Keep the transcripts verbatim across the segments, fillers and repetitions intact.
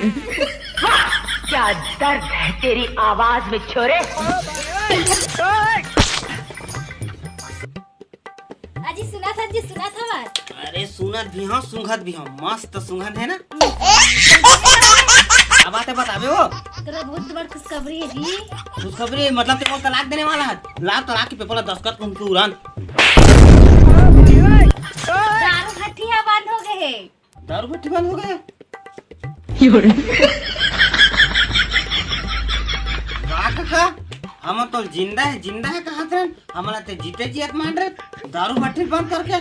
क्या दर्द है तेरी आवाज में, छोरे। अजी सुना था, जी सुना था बात। अरे सुनत भी हँव, सुंघत भी हँव, मस्त सुंघत हे ना। का बात हे बताबे वो? तोला बहुत बड़ खुशखबरी हे जी। खुशखबरी मतलब तें मोला तलाक देने वाला हस? ला तलाक के paper ला दस्तखत कर के उड़ान। दारू भट्टी ह बंद हो गे हे। दारू भट्टी बंद हो गे? वाह कका, हमन तो जिंदा हे, जिंदा हे कहत रहेन, हमन ला तें जीते जियत मान रहे, दारू भट्टी बंद करके।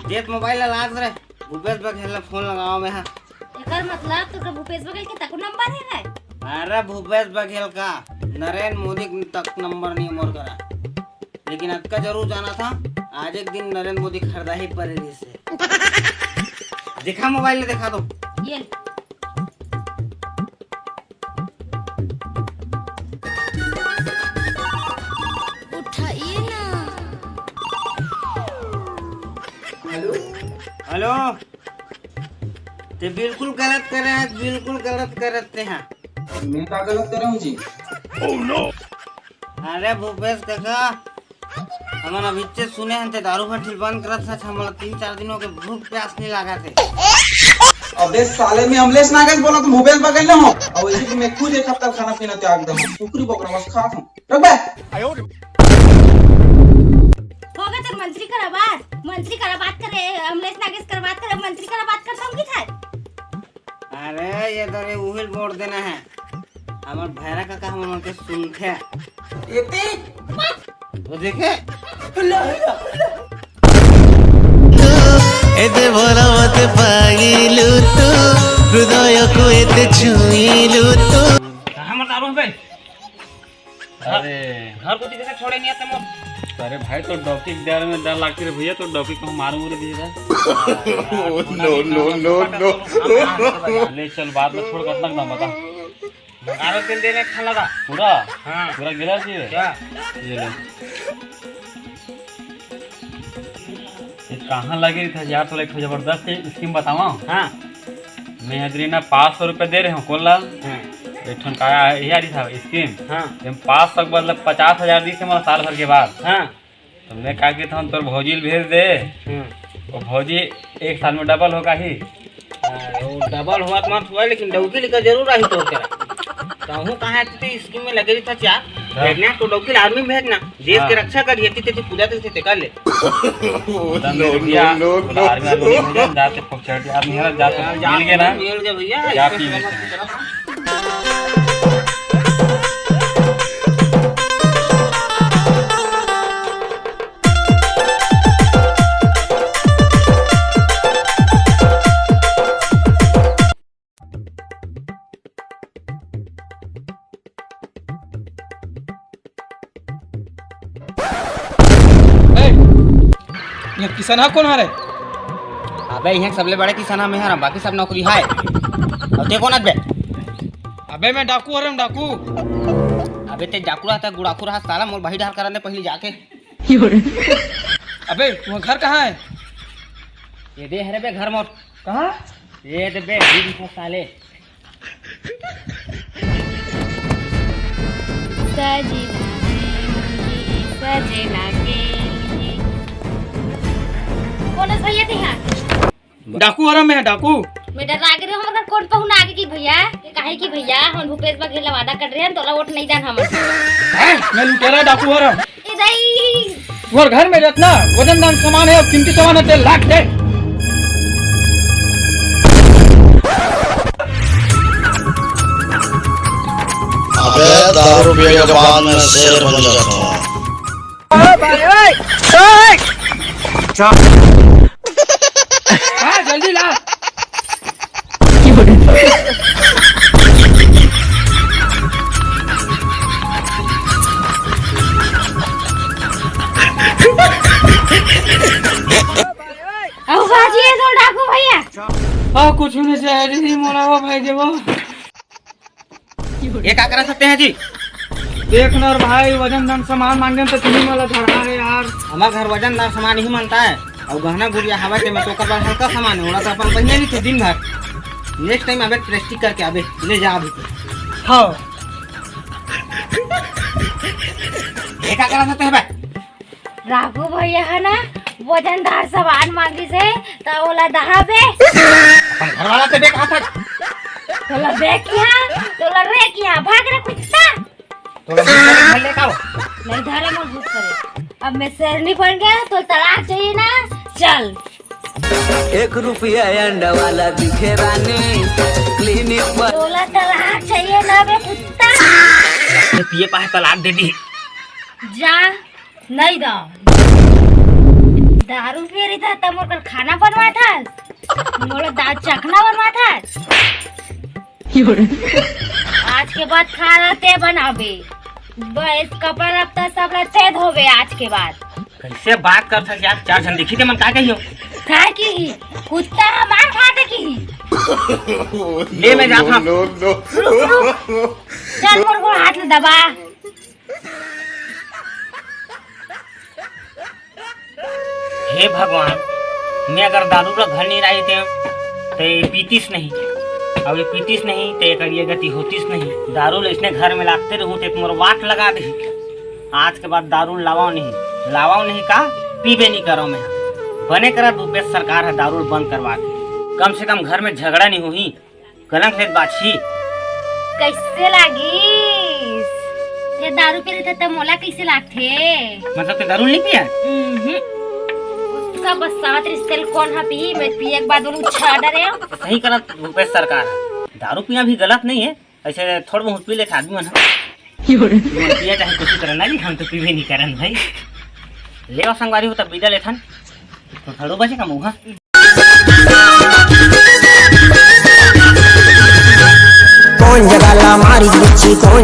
दे त mobile ला, लात रे, भूपेश बघेल ला phone लगावँव मैं हा। एकर मतलब तोर भूपेश बघेल के तको number हे रे? अरे भूपेश बघेल का, नरेंद्र मोदी के तक number नइ हे मोर करा। लेकिन अतका जरूर जानथँव, आज एक दिन नरेंद्र मोदी खरीदा ही परे रहिस हे। देखा mobile ला, देखा तो। ये ले। उठाइए ना। हेलो। हेलो। तें बिल्कुल गलत करे हस, बिल्कुल गलत करे हस तें हा। मैं का गलत करे हँव जी? अरे भूपेश कका, हमन अभिच्चे सुने हन तें दारू भट्टी ल बंद करत हस, हमन ला तीन चार दिन हो गे, भूख प्यास नइ लागत हे। अबे साले, मैं अमलेश नागेश बोलत हँव, भूपेश बघेल नइ हँव। अउ इही मैं खुद एक हफ्ता खाना पीना त्याग दे हँव, कुकरी बोकरा बस खात हँव। रख बे। होगे तें मंत्री करा बात, मंत्री करा बात करे, अमलेश नागेश करा बात करे, मंत्री करा बात करथँव कि थाय? अरे ये तो रे उहिल वोट देना हे। हमर भैरा कका हमन के सुनथे। एते वो देखे। एते बोला मत पागिलू तू, हृदय को एते छुईलू तू। कहाँ मत आलू बे? अरे। घर कोती कइसे छोड़े नइ आते मोर? अरे भाई, तोर डौकी के डर में डर लागथे रे भैया, तोर डौकी कहूँ मार मुर दिही रे। नो, नो, नो, नो। ले चल, बात में छोड़, कतना के दाम बता। ग्यारह दिन देने खाना का। पूरा? हाँ। पूरा गिला जी? क्या? ये ले। ये कहाँ लगे रहिथे यार, तोला एक ठो जबरदस्त scheme बतावँव। हाँ। मैं हजरी ना पाँच सौ रुपया दे रहे हँव, कोन लाल? हाँ। एक ठन का हे यार, ये scheme। हाँ। एम पाँच सौ के बदला पचास हजार दिस हे मोला साल भर के बाद। हाँ। तो मैं का कहत हँव, तोर भौजी ल भेज दे। हाँ। वो भौजी एक साल में double हो गा ही। हाँ, वो double होवत मत होवय, लेकिन डौकी लइका जरूर आही तोर करा। कहूँ कहाँ तैं तो scheme में लगे रहिथस यार। हाँ। भेजना तो डौकी ल army में भेजना, देश के हाँ। रक्षा करिही, एती तेती पूजा तेती ते कर ले। नो, नो, नो, नो। Army, army नहीं भेजना, जाते खूब चढ़ के army है, जाते हाँ, मिल गए ना? मिल गए भैया, जा इसमें पी ले। समझ के चला। ए, ये किसनहा कोन हरे? अबे, इहाँ के सबले बड़े किसनहा मैं हरँव, बाकी सब नौकरी है। अउ तें कोन अस बे? अबे, मैं डाकू हरँव, डाकू। अबे, तें डाकू रहत हस, गुड़ाकू रहत हस, साला मोर बही डहर करा दे पहिली जाके। अबे, वो घर कहाँ है? ये दे हरे बे घर मोर। कहाँ? ये दे बे, ये दिखा साले। सजना है मुझे सजना के लिए। कोन अस भैया तें हा? डाकू हरँव मैं, डाकू। मैं डरा गे रहेंव, हमर घर कोन पहुना आगे कि भैया? ये काहे कि भैया, हमन भूपेश बघेल ला वादा कर रहे हन, तोला वोट नइ दान हमन। हैं? मैं लुटेरा डाकू हरँव। ए दाई। तोर घर में रतना वजनदार सामान है अउ कीमती सामान है, तेला लाके दे। अबे दारू पिए के बाद में शेर बन जाता हूँ। हाँ, जल्दी ला। अहो बाजी, ये तो डाकू भैया। हाँ, कुछ नहीं चाहिए जी, मोला वो भाई के वो। ये का करा सकते हैं जी? देख ना रे भाई, वजनदार सामान मांगे तो तुम्ही मला धरा है यार। हमार घर वजनदार सामान ही मानता है, और गहना गुड़िया हवा के में तो ओकर बर हल्का सामान है, ओला तो अपन पहिने नहीं थे दिन भर। नेक्स्ट टाइम आबे, प्लास्टिक करके आबे, ले जा अभी। हाँ। ये का करत हस बे? राघू भैया हे ना, वजनदार सामान मांगिस हे, त ओला दहाबे। अपन घर वाला से बे कहा था। तोला बे किहा, तोला रे किहा, भाग रे कुत्ता। तोला भूत करे घर ले का हो? नहीं धरे मोर भूत करे। अब मैं शेरनी बन गया, तो तलाक चाहिए ना, चल। एक रुपया अंडा वाला दिखे रानी, क्लिनिक पर। तोला तलाक चाहिए ना बे कुत्ता। ये पिए पाए तलाक दे दी। जा, नहीं दा। दारू पी रही था तब मोर कल खाना बनवा था, मोला दाल चखना बनवा था। आज के बाद खाना ते बनाबे। बस कपड़ा लत्ता सब ला ते धोबे आज के बाद। कैसे बात करत हस यार, चार झन दिखही ते मन का कहियो? का किही? कुत्ता हमार खाते किही। ले मैं जात हूँ। चल मोर गोड़ हाथ ले दबा। हे भगवान, मैं अगर दारू ला घर नहीं लाई ते, ते पीतीस नहीं, अब ये पीतीस नहीं ते एकर ये गति होतीस नहीं। दारू ला इसने घर में लागते रहूं ते मोर वाट लगा दे। आज के बाद दारू लावाओ नहीं, लावाओ नहीं का, पीबे नहीं करो मैं। बने करा भूपेश सरकार हे दारू बंद करवा के, कम से कम घर में झगड़ा नहीं होही। कलंक ले बाछी। कैसे लागिस? ये दारू पी लेते त मोला कैसे लागथे? मतलब ते दारू नहीं पिया? हम्म। उसका बस सात रिश्ते कौन हा पी, मैं पिए के बाद उन्हें छा डरे। सही करत भूपेश सरकार हे। दारू पीना भी गलत नहीं है, ऐसे थोड़ा बहुत पी लेते आदमी मन। मन पिया चाहे कुछ करे ना जी, हम तो पीबे नहीं करन भाई। लेवा संगवारी हो तब बिदा लेथन। तो थोड़ो बचे का मुहा। कौन जगह ला मारी बिच्छी, कौन